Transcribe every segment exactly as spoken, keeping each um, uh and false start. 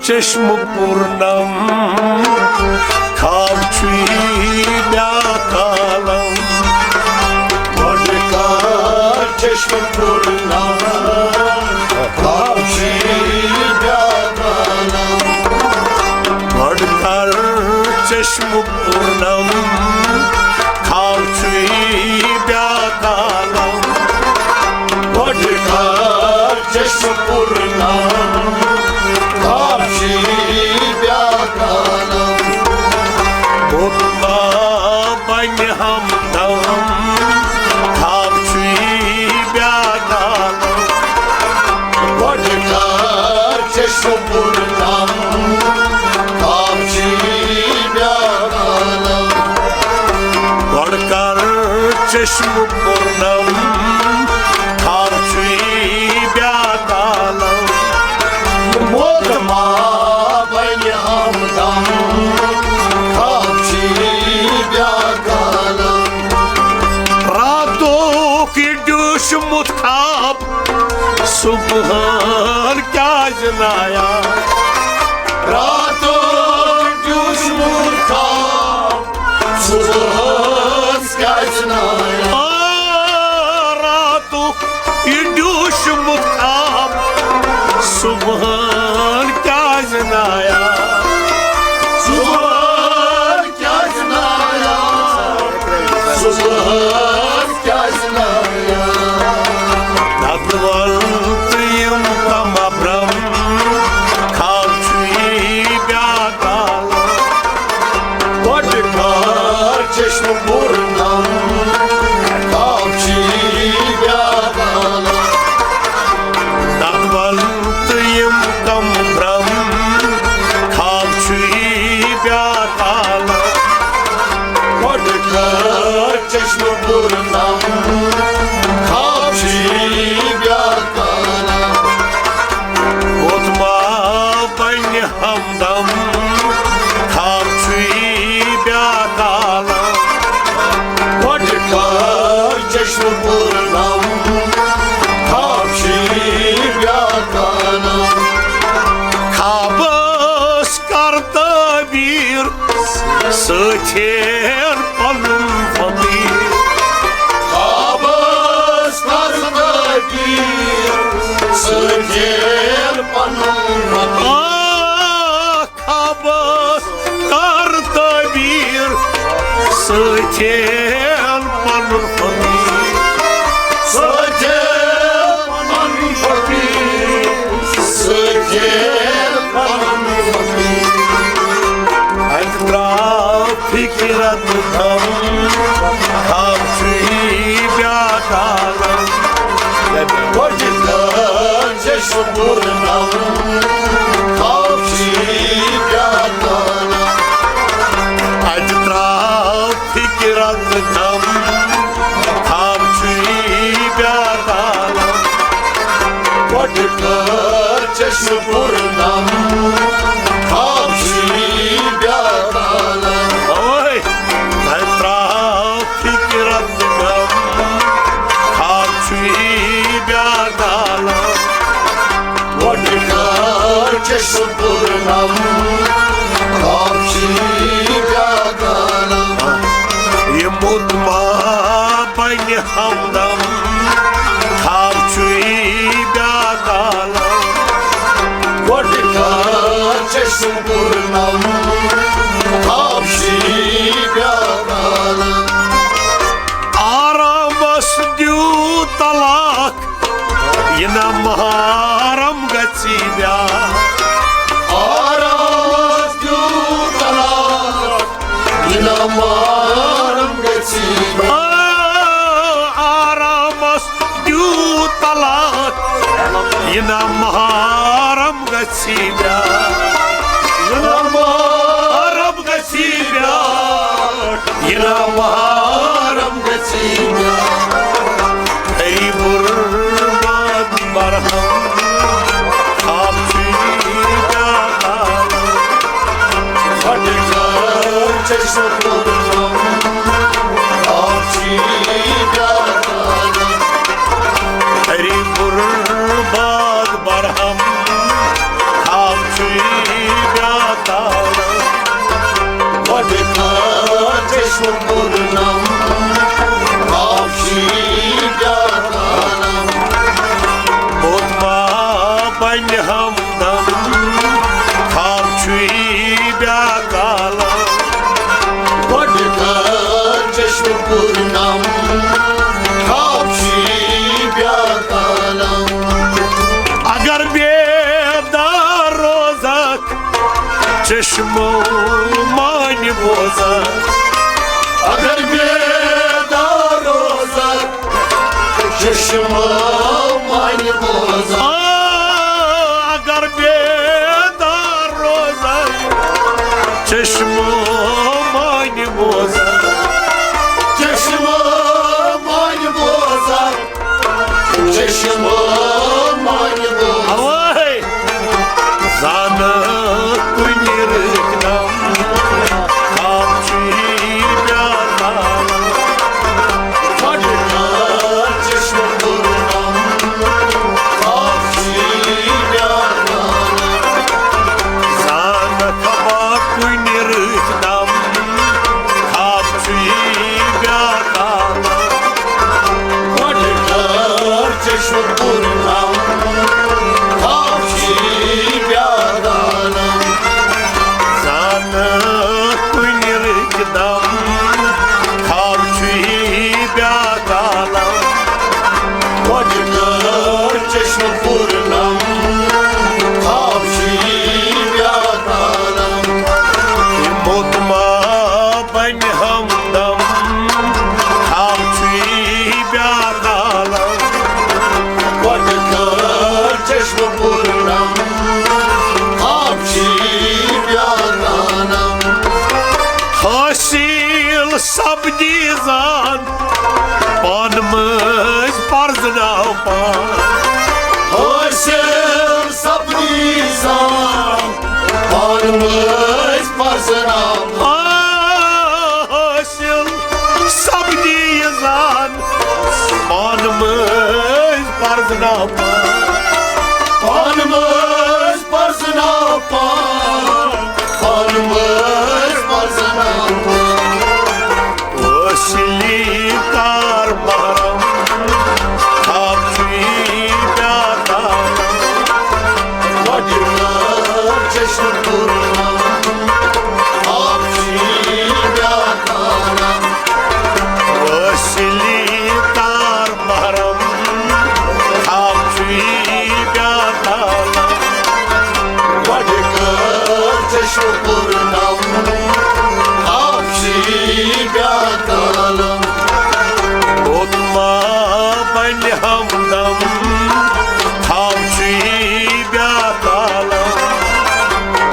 چشمہٕ پوٗرنم، خواب چھُے بیٛاکھ عالم۔ گۄڈٕ کر چشمہٕ پوٗرنم، خواب چھُے بیٛاکھ عالم۔ گۄڈٕ کر چشمہٕ پوٗرنم، خواب چھُے بیٛاکھ عالم۔ گۄڈٕ کر چشمہٕ پوٗرنم، خواب چھُے بیٛاکھ عالم۔ بُت ما بنہِ ہمدم، خواب چھُے بیٛاکھ عالم۔ گۄڈٕ کر چشمہٕ پوٗرنم، خواب چھُے بیٛاکھ عالم۔ گۄڈٕ کر چشمہٕ پوٗرنم، خواب چھُے بیٛاکھ عالم۔ موت ما بنہِ ہمدم، خواب چھُے بیٛاکھ عالم۔ راتُک یہِ ڈیوٗشمُت خواب، صُبحن کیٛازِ نہٕ آیا؟ راتُک ڈیوٗشمُت خواب، صُبحس کیٛازِ نہٕ آیا؟ آ، راتُک یہِ ڈیوٗشمُت خواب، صُبحن کیٛازِ نہٕ آیا؟ صُبحن کیٛازِ نہٕ آیا؟ صُبحن کیٛازِ نہٕ آیا؟ نتہٕ وَن تہٕ یِم کم ابرم، خواب چھُے بیٛاکھ عالم۔ گۄڈٕ کر چشمہٕ پوٗرنم، خواب چھُے بیٛاکھ عالم۔ نتہٕ وَن تہٕ یِم کم برم، خواب چھُے بیٛاکھ عالم۔ گۄڈٕ کر چشمہٕ پوٗرنم، خواب چھُے بیٛاکھ عالم۔ بُت ما بنہِ ہمدم، خواب چھُے بیٛاکھ عالم۔ گۄڈٕ کر چشمہٕ پوٗرنم، خواب چھُے بیٛاکھ عالم۔ خوابس کر تعبیٖر، سۭتۍ ہیر پنُن فقیٖر۔ خوابس کر تعبیٖر، سۭتۍ ہیر پنُن فقیٖر۔ آ، خوابس کر تعبیٖر، سۭتۍ ہیر پنُن فقیٖر۔ سۭتۍ ہیر پنُن فقیٖر، سۭتۍ ہیر پنُن فقیٖر۔ اَتہِ ترٛاو فِکرِ رَتہٕ غم، خواب چھُے بیٛاکھ عالم۔ گۄڈٕ کر چشمہٕ پوٗرنم، خواب چھُے بیٛاکھ عالم۔ اَتہِ ترٛاو فِکرِ رَتہٕ غم، خواب چھُے بیٛاکھ عالم۔ گۄڈٕ کر چشمہٕ پوٗرنم، خواب چھُے بیٛاکھ عالم۔ اوے، تَتہِ ترٛاو فِکرِ رَتہٕ غم، خواب چھُے بیٛاکھ عالم۔ گۄڈٕ کر چشمہٕ پوٗرنم، خواب چھُے بیٛاکھ عالم۔ یہِ بُت ما بنہِ ہمدم، خواب چھُے بیٛاکھ عالم۔ گۄڈٕ کر چشمہٕ پوٗرنم، خواب چھُے بیٛاکھ عالم۔ آرامس دِیِو طلاق، یہِ نہ محرم گژھی بیٛاکھ۔ آرامس دِیِو طلاق، یہِ نہ محرم گژھی بیٛاکھ۔ آ، آرامس دِیِو طلاق، یہِ نہ محرم گژھی بیٛاکھ۔ یہِ نہ محرم گژھی بیٛاکھ۔ یہِ نہ محرم گژھی بیٛاکھ۔ ہری برباد برہم، خواب چھُے بیٛاکھ عالم۔ پھٹکار چشمہٕ پوٗرنم، خواب چھُے بیٛاکھ عالم۔ ہری برباد برہم، خواب چھُے تالم۔ گۄڈٕ کر چشمہٕ پوٗرنم، کاف چھُے بیٛاکھ عالم۔ موت ما بنہِ ہمدم، کاف چھُے بیٛاکھ عالم۔ گۄڈٕ کر چشمہٕ پوٗرنم، کاف چھُے بیٛاکھ عالم۔ اگر بیدار روزکھ، چشمو معنی بوزکھ۔ اگر بیدار روزکھ، چشمو معنی بوزکھ۔ آ، اگر بیدار روزکھ، چشمو معنی بوزکھ۔ چشمو معنی بوزکھ۔ چشمہٕ مۄنہِ بوز۔ اوے! زانہٕ کُنہِ رٕتۍ دم، کاف چھُے بیٛاکھ عالم۔ گۄڈٕ کر چشمہٕ پوٗرنم، کاف چھُے بیٛاکھ عالم۔ زانہٕ کبا کُنہِ رٕتۍ دم، کاف چھُے بیٛاکھ عالم۔ گۄڈٕ کر چشمہٕ پوٗرنم، کاف چھُے بیٛاکھ عالم۔ زانہٕ کُنہِ رٕتۍ دم، کاف چھُے بیٛاکھ عالم۔ گۄڈٕ کر چشمہٕ پوٗرنم، کاف چھُے بیٛاکھ عالم۔ یہِ موت ما بنہِ ہمدم، کاف چھُے بیٛاکھ عالم۔ گۄڈٕ کر چشمہٕ پوٗرنم، کاف چھُے بیٛاکھ عالم۔ حٲصِل سپدی زان، پانہٕ مٔنٛزۍ پرزناو پان۔ حٲصِل سپدی زان، پانہٕ مٔنٛزۍ پرزناو پان۔ آ، حٲصِل سپدی زان، پانہٕ مٔنٛزۍ پرزناو پان۔ پانہٕ مٔنٛزۍ پرزناو پان۔ پانہٕ مٔنٛزۍ پرزناو پان۔ حٲصِلی کار محرم، کاف چھُے بیٛاکھ عالم۔ گۄڈٕ کر چشمہٕ پوٗرنم، کاف چھُے بیٛاکھ عالم۔ حٲصِلی کار محرم، کاف چھُے بیٛاکھ عالم۔ گۄڈٕ کر چشمہٕ پوٗرنم، کاف چھُے بیٛاکھ عالم۔ موت ما بنہِ ہمدم، کاف چھُے بیٛاکھ عالم۔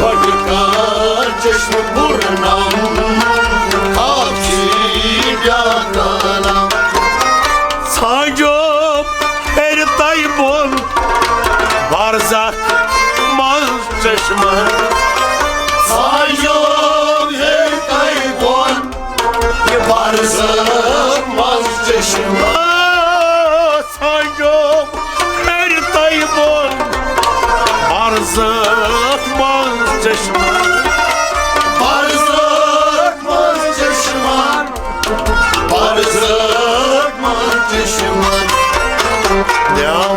گۄڈٕ کر چشمہٕ پوٗرنم، کاف چھُے بیٛاکھ عالم۔ سانجو ہیٚرِ تۄہہِ بۄن، برزخ منٛز چشمہٕ۔ سانجو ہیٚرِ تۄہہِ بۄن، یہِ برزخ منٛز چشمہٕ۔ سانجو ہیٚرِ تۄہہِ بۄن، برزخ منٛز چشمہٕ۔ برزخ منٛز چشمہٕ۔ برزخ منٛز چشمہٕ۔ نعم